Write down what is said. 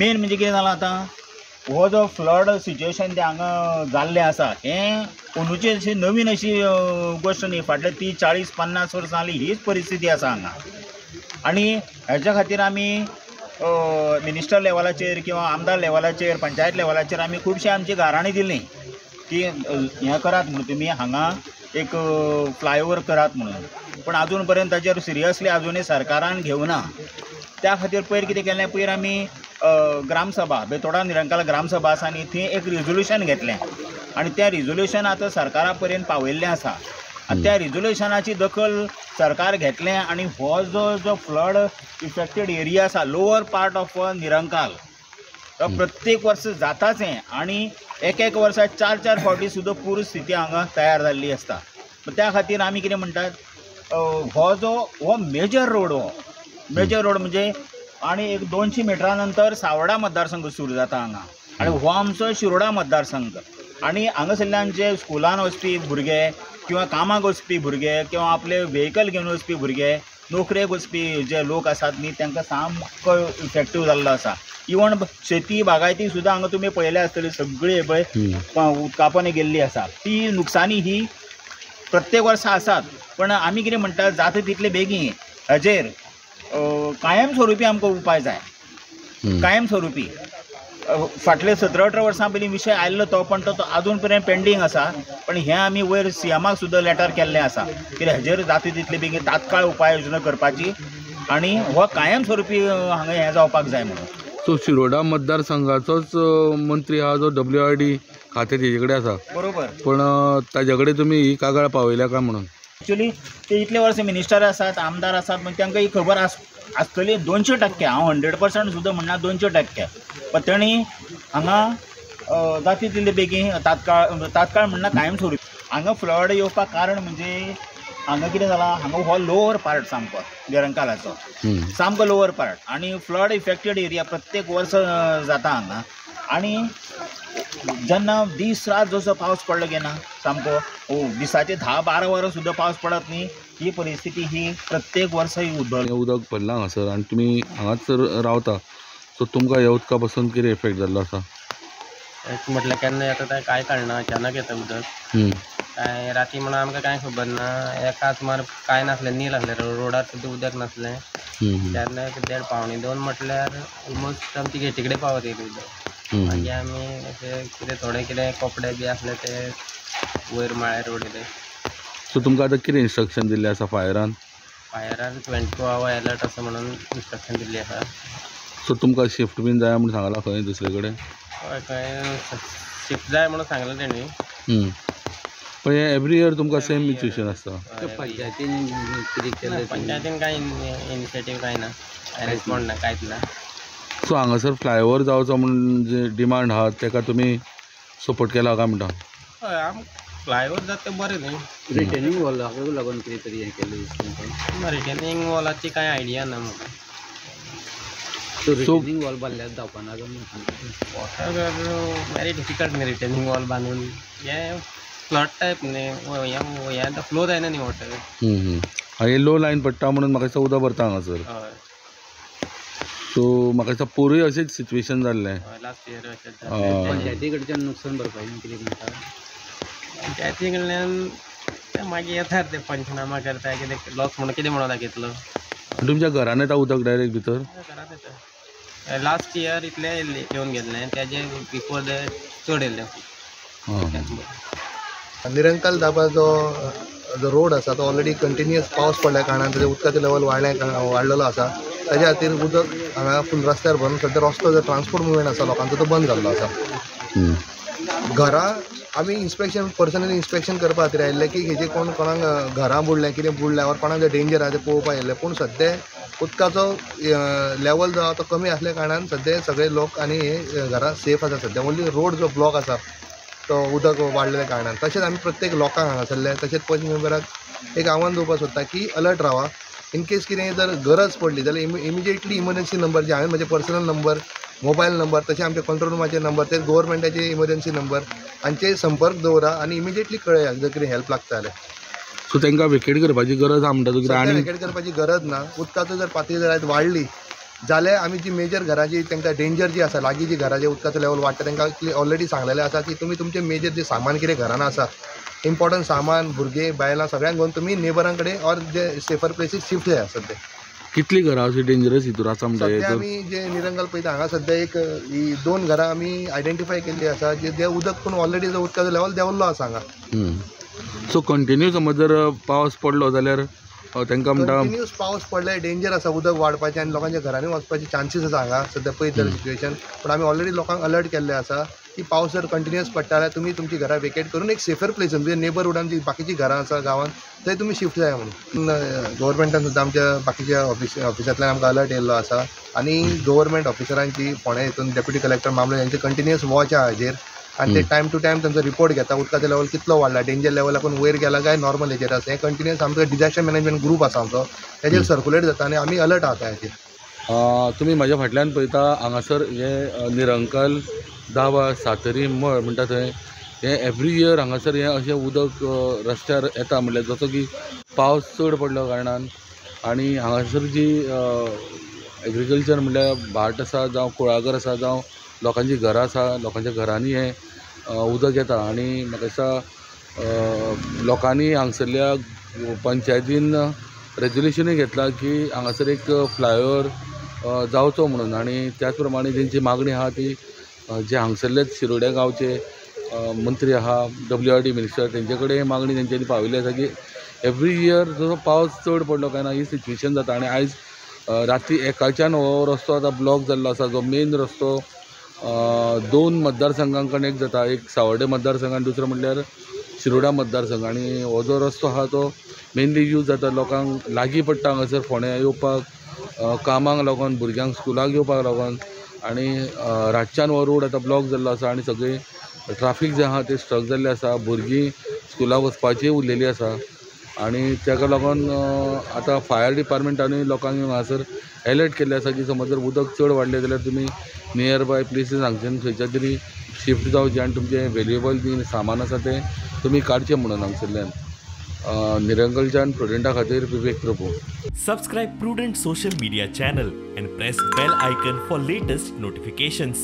Main म्हणजे कितें जालां आतां हो जो फ्लड सिच्युएशन तें हांगा जाल्लें आसा हें अंदूची अशी नवीन अशी गोश्ट न्ही. फाटले 30, 40, 50 वर्सां जालीं हीच परिस्थिती आसा हांगा. आनी हेच्या खातीर आमी मिनिस्टर लेवलाचेर किंवा आमदार लेवलाचेर, पंचायत लेवलाचेर आमी खुबशीं आमची गाराणीं दिलीं की हें करात म्हणून, तुमी हांगा एक फ्लायओवर करात म्हणून. पूण आजून पर्यंत ताचेर सिरियसली आजुनूय सरकारान घेवना. त्या खातीर पयर कितें केलें, पयर आमी ग्रामसभा बेतोडा निरंकाल ग्रामसभा आसा आनी थंय एक रिजोल्युशन घेतलें आनी तें रिजोल्युशन आतां सरकारा पर्यंत पावयल्लें आसा. आनी त्या रिजोल्युशनाची दखल सरकार घेतलें आनी हो जो जो फ्लड इफेक्टेड एरिया आसा लोअर पार्ट ऑफ निरंकाल तो प्रत्येक वर्स जाताच हें आनी एक एक वर्सा 4-4 फावटी सुद्दां पूर स्थिती हांगा तयार जाल्ली आसता. त्या खातीर आमी कितें म्हणटात, हो जो हो मेजर रोड, हो मेजर रोड म्हणजे आनी एक 200 मिटरा नंतर सावडा मतदारसंघ सुरू जाता हांगा आनी हो आमचो शिरोडा मतदारसंघ. आनी हांगासरल्यान जे स्कुलान वचपी भुरगे किंवा कामाक वचपी भुरगे किंवा आपले व्हेकल घेवन वचपी भुरगे, नोकरेक वचपी जे लोक आसात न्ही तांकां सामको इफेक्टीव जाल्लो आसा. इवन शेती बागायती सुद्दां हांगा तुमी पळयल्या आसतली सगळी पळय उदकापनी गेल्ली आसा. ती नुकसानी ही प्रत्येक वर्सा आसात. पण आमी कितें म्हणटा, जाता तितले बेगीन हाजेर कायम स्वरुपी आमकां उपाय जाय. कायम स्वरुपी फाटले 17-18 वर्सां पयलीं विशय आयल्लो तो, पण तो आजून पर्यंत पेंडींग आसा. पण हें आमी वयर सीएमाक सुद्दां लेटर केल्लें आसा की हाजेर जाता तितले बेगीन तात्काळ उपाय योजना करपाची आनी हो कायम स्वरुपी हांगा हें जावपाक जाय म्हणून. सो शिरोडा मतदारसंघाचोच मंत्री आहा जो WRD खातें तेजे कडेन आसा, बरोबर, पण ताजे कडेन तुमी ही कागाळ पावयल्या काय म्हणून? एक्चुअली ते इतले वर्स मिनिस्टर आसात, आमदार आसात, म्हणजे तांकां ही खबर आसतली 200%. हांव 100% सुद्दां म्हणना, 200%. पण तेणी हांगा जाता तितले बेगीन तात्काळ, तात्काळ म्हणना कायम स्वरुपी हांगा फ्लड येवपाक कारण म्हणजे हांगा कितें जालां, हांगा हो लोअर पार्ट सामको निरंकालाचो सामको लोअर पार्ट आनी फ्लड इफेक्टेड एरिया प्रत्येक वर्स जाता हांगा. आनी जेन्ना दीस रात जसो पावस पडलो गेना सामको दिसाचे 10-12 वरां सुद्दां पावस पडत न्ही, ही परिस्थिती ही प्रत्येक वर्सा ही उद्भवली. उदक भरलां हांगासर आनी तुमी हांगाच रावता, सो तुमकां ह्या उदका पासून कितें इफेक्ट जाल्लो आसा? म्हटल्यार केन्ना येता तें कांय कळना, अचानक येता उदक. कांय राती म्हणून आमकां कांय खबर ना, एका सुमार कांय नासलें, नील आसलें, रोडार सुद्दां उदक नासलें. तेन्ना 1.5 1.75 म्हटल्यार ऑलमोस्ट आमची गेटी कडेन पावत येयलें उदक. मागीर आमी अशें कितें थोडे कितें कपडे बी आसले ते वयर माळ्यार उडयले. सो तुमकां आतां कितें इन्स्ट्रक्शन दिल्लें आसा फायरान? फायरान 24 our alert आसा म्हणून इन्स्ट्रक्शन दिल्ली आसा. सो तुमकां शिफ्ट बीन जाय म्हणून सांगलां खंय दुसरे कडेन? हय, खंय शिफ्ट जाय म्हणून सांगलां तेणी. पण हें एवरी इयर तुमकां सेम सिच्युएशन आसता? पंचायतीन कितें केलें? पंचायतीन कांय इनिशिएटीव कांय ना, रिस्पॉन्ड ना, कांयच ना. सो हांगासर फ्लायओवर जावचो म्हणून जे डिमांड आहा तेका तुमी सपोर्ट केला काय म्हणटा? हय, आम फ्लायओवर जाता तें बरें न्ही. रिटर्निंग वॉलाक लागून कितें तरी हें केलें दिसता? रिटर्निंग वॉलाची कांय आयडिया ना म्हाका. सो रिटर्निंग वॉल बांदल्यार जावपाना काय वॉटर वेरी डिफिकल्ट न्ही रिटर्निंग वॉल बांदून, हें फ्लड टायप न्ही, हें आतां फ्लो जायना न्ही वॉटर. हें लो लायन पडटा म्हणून म्हाका दिसता उदक भरता हांगासर. हय. सो म्हाका दिसता पोरूय अशेंच सिच्युएशन जाल्लें. लास्ट इयर अशेंच. पंचायती कडच्यान नुकसान भरपाई कितें म्हणटा? पंचायती कडल्यान ते मागीर येतात ते पंचनामा करता, कितें लॉस म्हणून कितें म्हणून दाखयतलो. तुमच्या घरान येता उदक डायरेक्ट भितर? घरांत येता. लास्ट इयर इतलें येवन गेल्लें, तेजे बिफोर that चड येयल्लें. निरंकाल दाबा जो जो रोड आसा तो ऑलरेडी कंटिन्युअस पावस पडल्या कारणान ताजें उदकाचें लेवल वाडलेलो आसा. ताज्या खातीर उदक हांगा फूल रस्त्यार भरून सद्या रस्तो जो ट्रान्सपोर्ट मुवमेंट आसा लोकांचो तो बंद जाल्लो आसा. घरां आमी इन्स्पेक्शन पर्सनली इन्स्पेक्शन करपा खातीर आयिल्ले की हेजे कोण कोणाक घरां बुडलें कितें बुडलें ऑर कोणाक जर डेंजर आसा तें पळोवपाक आयिल्ले. पूण सद्या उदकाचो लेवल जो आसा तो कमी आसल्या कारणान सद्या सगळे लोक आनी हे घरां सेफ आसा. सद्या ओन्ली रोड जो ब्लॉक आसा तो उदक वाडलेल्या कारणान. तशेंच आमी प्रत्येक लोकांक हांगासरले तशेंच पंच मेंबराक एक आव्हान दिवपाक सोदता की अलर्ट रावा. इन केस कितें जर गरज पडली जाल्यार इमिजिएटली इमर्जन्सी नंबर जे हांवें म्हजे पर्सनल नंबर, मोबायल नंबर, तशें आमचे कंट्रोल रुमाचे नंबर, ते गव्हर्मेंटाचे इमर्जन्सी नंबर हांचे संपर्क दवरा आनी इमिजिएटली कळया जर कितें हेल्प लागता जाल्यार. सो तांकां वेकेट करपाची गरज आसा म्हणटा तूं? आनी वेकेट करपाची गरज ना. उदकाचो जर पातळी जर आयज वाडली जाल्यार आमी जी मेजर घरां जी तांकां डेंजर जी आसा, लागीं जी घरां जे उदकाचो लेवल वाडटा तांकां ऑलरेडी सांगलेलें आसा की तुमी तुमचें मेजर जें सामान कितें घरान आसा, इम्पॉर्टंट सामान, भुरगीं बायलां सगळ्यांक घेवन तुमी नेबरां कडेन or J safer places shift जाय सद्या. कितली घरां अशी डेंजरस हितूर आसा म्हणटा? सद्या आमी जे निरंगल पळयता हांगा सद्या एक ही 2 घरां आमी आयडेंटिफाय केल्ली आसा जे उदक पूण ऑलरेडी जो उदकाचो लेवल देंवल्लो आसा हांगा. सो कंटिन्यू समज जर पावस पडलो जाल्यार तांकां म्हणटा कंटिन्यूस पावस पडल्यार डेंजर आसा, उदक वाडपाचें आनी लोकांच्या घरांनी वचपाचे चान्सीस आसा हांगा सद्या पळयत जाल्यार सिच्युएशन. पूण आमी ऑलरेडी लोकांक अलर्ट केल्लें आसा की पावस जर कंटिन्यूस पडटा जाल्यार तुमी तुमची घरां वेकेट करून एक सेफर प्लेस म्हणजे नेबरहुडान जी बाकीची घरां आसा गांवांत थंय तुमी शिफ्ट जाय म्हणून. गव्हर्मेंटान सुद्दां आमच्या बाकीच्या ऑफिसांतल्यान आमकां अलर्ट येयल्लो आसा आनी गव्हर्मेंट ऑफिसरांची फोंड्या हितून डेप्युटी कलेक्टर मामले यांचे कंटिन्युअस वॉच आहा हाजेर आनी ते टायम टू टायम तांचो रिपोर्ट घेता उदकाचो लेवल कितलो वाडला, डेंजर लेवलाकून वयर गेला काय नॉर्मल हेजेर आसा. हें कंटिन्युअस आमचो डिजास्टर मॅनेजमेंट ग्रूप आसा आमचो, तेजेर सर्कुलेट जाता आनी आमी अलर्ट आसा हेजेर. तुमी म्हाज्या फाटल्यान पळयता हांगासर हे निरंकल दावा सातरी मळ म्हणटा थंय हें एवरी इयर हांगासर हें अशें उदक रस्त्यार येता, म्हणल्यार जसो की पावस चड पडलो कारणान. आनी हांगासर जी एग्रीकल्चर म्हणल्यार भाट आसा जावं कुळागर आसा जावं लोकांची घरां आसा, लोकांच्या घरांनी हें उदक येता. आनी म्हाका दिसता लोकांनी हांगसरल्या पंचायतीन रेजोल्युशनूय घेतलां की हांगासर एक फ्लायओवर जावचो म्हणून. आनी त्याच प्रमाणे तेंची मागणी आहा ती जे हांगसरलेच शिरोड्या गांवचे मंत्री आहा, WRD minister, तेंचे कडेन मागणी तेंच्यांनी पावयल्ली आसा की एवरी इयर जसो पावस चड पडलो काय ना ही सिच्युएशन जाता. आनी आयज राती 1च्यान हो रस्तो आतां ब्लॉक जाल्लो आसा, जो मेन रस्तो 2 मतदारसंघांक कनेक्ट जाता, एक सावर्डे मतदारसंघ आनी दुसरो म्हणल्यार शिरोडा मतदारसंघ. आनी हो जो रस्तो आहा तो मेनली यूज जाता लोकांक लागीं पडटा हांगासर फोंड्या येवपाक, कामाक लागून, भुरग्यांक स्कुलाक येवपाक लागून. आनी रातच्यान हो रोड आतां ब्लॉक जाल्लो आसा आनी सगळीं ट्राफीक जें आहा तें स्ट्रक जाल्लें आसा, भुरगीं स्कुलाक वचपाचीय उरलेली आसा. आनी ताका लागून आतां फायर डिपार्टमेंटानूय लोकांक हांगासर एलर्ट केल्लें आसा की समज जर उदक चड वाडलें जाल्यार तुमी नियर बाय प्लेसीस हांगच्यान खंयच्या तरी शिफ्ट जावचें आनी तुमचें वेल्युएबल जें सामान आसा तें तुमी काडचें म्हणून हांगसरल्यान. निरंकलच्यान प्रुडंटा खातीर Vivek Prabhu. Subscribe Prudent social media channel and press bell icon for latest notifications.